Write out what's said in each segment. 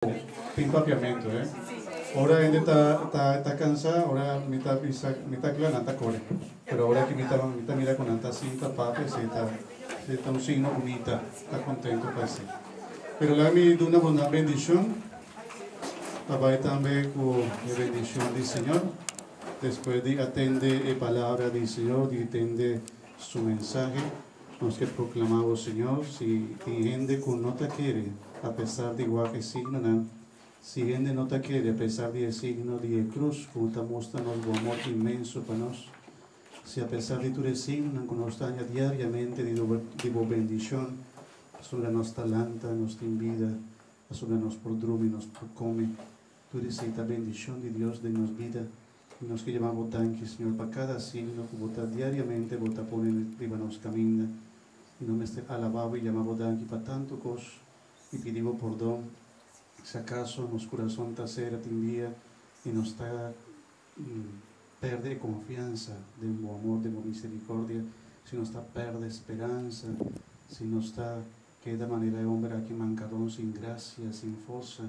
Tin papiamentu, eh. Ora hende ta ta ta cansa, ora mi ta bisa mi ta cla nan ta core. Pero ora ki mi ta mi ta mira cu nan ta sinta papia esey ta esey ta un signo cu mi ta ta contento pa esey. Pero laga mi duna bo nan bendicion pa bay tambe cu e bendicion di Señor despues di atende e palabra di Señor di tende su mensahe. Nos ke proklama bo, Señor, si tin hende ku no ta kere apesar di wak e signonan, si hende no ta kere apesar di e signo di e krus ku ta mustra nos bo amor inmenso pa nos, si apesar di tur e signonan ku nos ta haña diariamente di di bo bendishon, pasobra nos ta lanta, nos tin bida, pasobra nos por drumi, nos por kome, tur esei ta bendishon di Dios den nos bida. I nos ke yama bo danki, Señor, pa kada signo ku bo ta diariamente bo ta pone riba nos kaminda. I nos mester alabá bo i yama bo danki pa tantu kos i pidi bo pordon si akaso nos kurason ta sera tin dia i nos ta pèrdè e konfiansa den bo amor, den bo miserikòrdia, si nos ta pèrdè speransa, si nos ta keda manera e homber aki mankadon, sin grasia, sin forsa.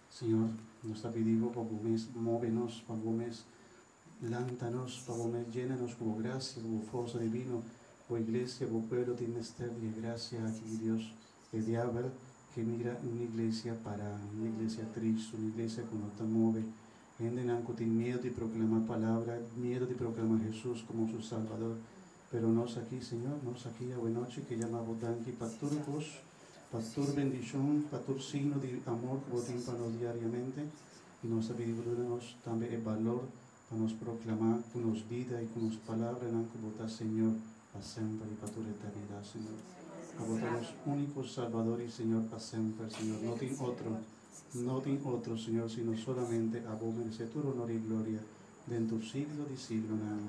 Señor, nos ta pidi Bo pa Bo mes move nos, pa Bo mes lanta nos, pa Bo mes yena nos ku Bo grasia, ku Bo forsa divino. Bo iglesia, Bo pueblo tin mester di e grasia aki di Dios. E diabel ke mira un iglesia pará, un iglesia tristu, un iglesia ku no ta move, hendenan ku tin miedu di proklama palabra, miedu di proklama Hesus komo su Salbador. Pero nos aki, Señor, nos aki awenochi ke yama Bo danki pa tur kos. Pa tur bendishon, pa tur signo di amor ku bo tin pa nos diariamente, i nos ta pidi bo duna nos tambe e balor pa nos proklamá ku nos bida i ku nos palabranan ku bo ta Señor pa semper i pa tur eternidat, Señor. Abo ta nos úniko Salbador i Señor pa semper, Señor. No tin otro, no tin otro, Señor, sino solamente abo meresé tur honor i gloria den tur siglo di siglonan.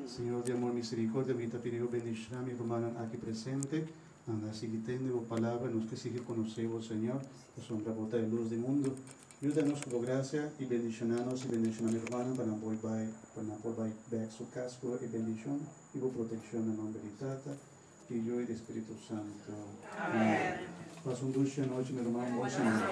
Señor di amor i misericordia, mi ta pidi bo bendishoná mi rumannan aki presente. Nan a sigui tende bo palabra, nos ke sigui konosé bo, Señor, pasobra bo ta e lus di mundu. Yuda nos ku bo grasia i bendishoná nos i bendishoná mi rumannan pa nan por bai, pa nan por bai bèk su kas ku e bendishon i bo protekshon na nòmber di Tata, di Yu i di Spiritu Santu. Amèn. Pasa un dushi anochi mi ruman, bon siman.